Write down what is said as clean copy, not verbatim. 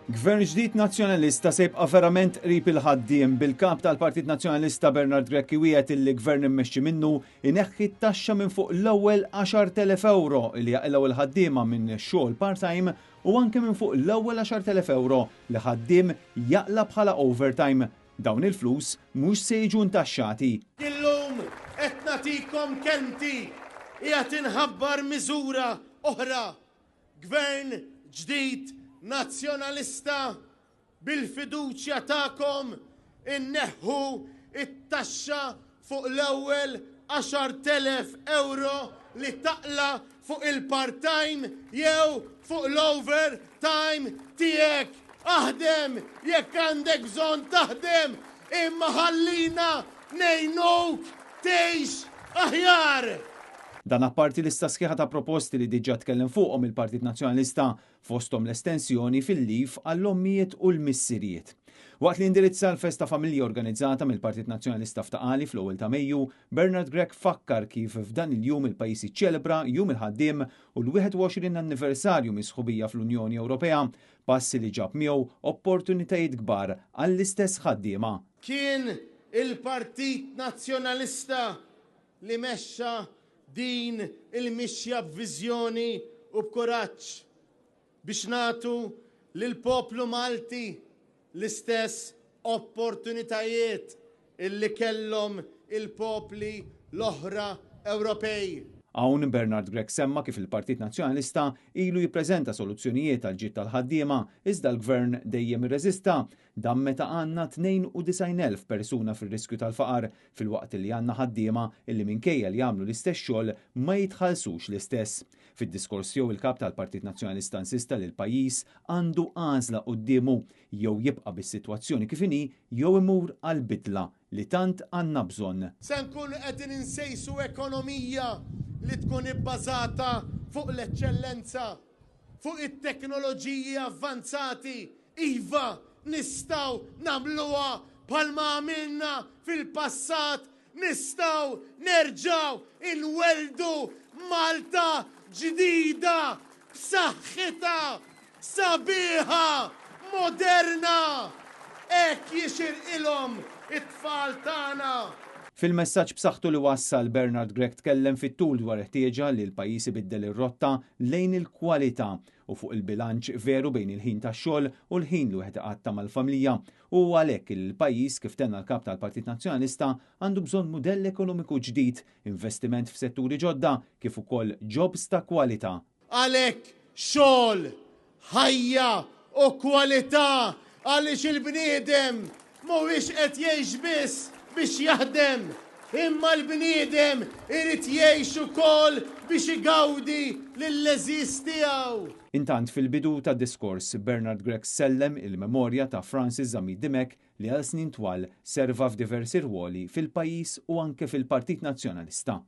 Gvern ġdid Nazzjonalista se jibqa' verament qrib il-ħaddiem bil-Kap tal-Partit Nazzjonalista Bernard Grech iwiegħed illi Gvern immexxi minnu jneħħi t-taxxa minn fuq l-ewwel 10,000 ewro li jaqilgħu l-ħaddiema minn xogħol part-time u anke minn fuq l-ewwel 10,000 ewro li ħaddiem jaqla' bħala overtime. Dawn il-flus mhux se jiġu ntaxxati. Illum qed nagħtikom kelmti, qiegħed inħabbar miżura oħra. Gvern ġdid Nazzjonalista bil-fiduċja tagħkom inneħħu t-taxxa fuq l-ewwel 10,000 ewro li taqla' fuq il-part-time jew fuq l-over-time tiegħek. Aħdem jekk għandek bżonn taħdem imma ħallina ngħinuk tgħix aħjar. Dan apparti lista sħiħa ta' proposti li diġà tkellem fuqhom il-Partit Nazzjonalista, fosthom l-estensjoni fil-leave għall-ommijiet u l-missirijiet. Waqt li indirizza l-festa familja organizzata mill-Partit Nazzjonalista f'Ta' Qali fl-ewwel ta' Mejju, Bernard Grech fakkar kif f'dan il-jum il-pajjiż iċċelebra Jum il-Ħaddiem u l-21 anniversarju mis-sħubija fl-Unjoni Ewropea, passi li ġab miegħu opportunitajiet kbar għall-istess ħaddiema. Kien il-Partit Nazzjonalista li mexxa din il-mixja b'viżjoni u b'kuraġġ biex nagħtu lill-poplu Malti l-istess opportunitajiet illi kellhom il-popli l-oħra Ewropej. Hawn Bernard Grech semma kif il-Partit Nazzjonalista ilu jippreżenta soluzzjonijiet għall-ġid tal-ħaddiema iżda l-Gvern dejjem irreżista. Dan meta għandna 92,000 persuna fir-riskju tal-faqar filwaqt li għandna ħaddiema illi minkejja li jagħmlu l-istess xogħol ma jitħallsux l-istess. Fid-diskors tiegħu il-Kap tal-Partit Nazzjonalista insista li l-pajjiż għandu għażla quddiemu jew jibqa' bis-sitwazzjoni kif inhi jew imur għal bidla li tant għandna bżonn. Se nkunu qegħdin insejsu ekonomija li tkun ibbażata fuq l-eċċellenza, fuq it-teknoloġiji avvanzati. Iva, nistgħu nagħmluha bħalma għamilna fil-passat, nistgħu nerġgħu nwelldu Malta ġdida, b'saħħitha, sabiħa, moderna. Hekk jixirqilhom it-tfal tagħna. Fil-messaġġ b'saħħtu li wassal, Bernard Grech tkellem fit-tul dwar il-ħtieġa li l-pajjiż ibiddel ir-rotta lejn il-kwalità u fuq il-bilanċ veru bejn il-ħin tax-xogħol u l-ħin li wieħed iqatta' mal-familja. U huwa għalhekk li l-pajjiż, kif tenna l-Kap tal-Partit Nazzjonalista, għandu bżonn mudell ekonomiku ġdid, investiment f'setturi ġodda kif ukoll jobs ta' kwalità. Għalhekk xogħol, ħajja u kwalità għaliex il-bniedem mhuwiex qed jgħix biss biex jaħdem, imma l-bniedem irid jgħix ukoll biex igawdi lill-għeżież tiegħu. Intant fil-bidu tad-diskors, Bernard Grech sellem il-memorja ta' Francis Zammit Dimech li għal snin twal serva f'diversi rwoli fil-pajjiż u anke fil-Partit Nazzjonalista.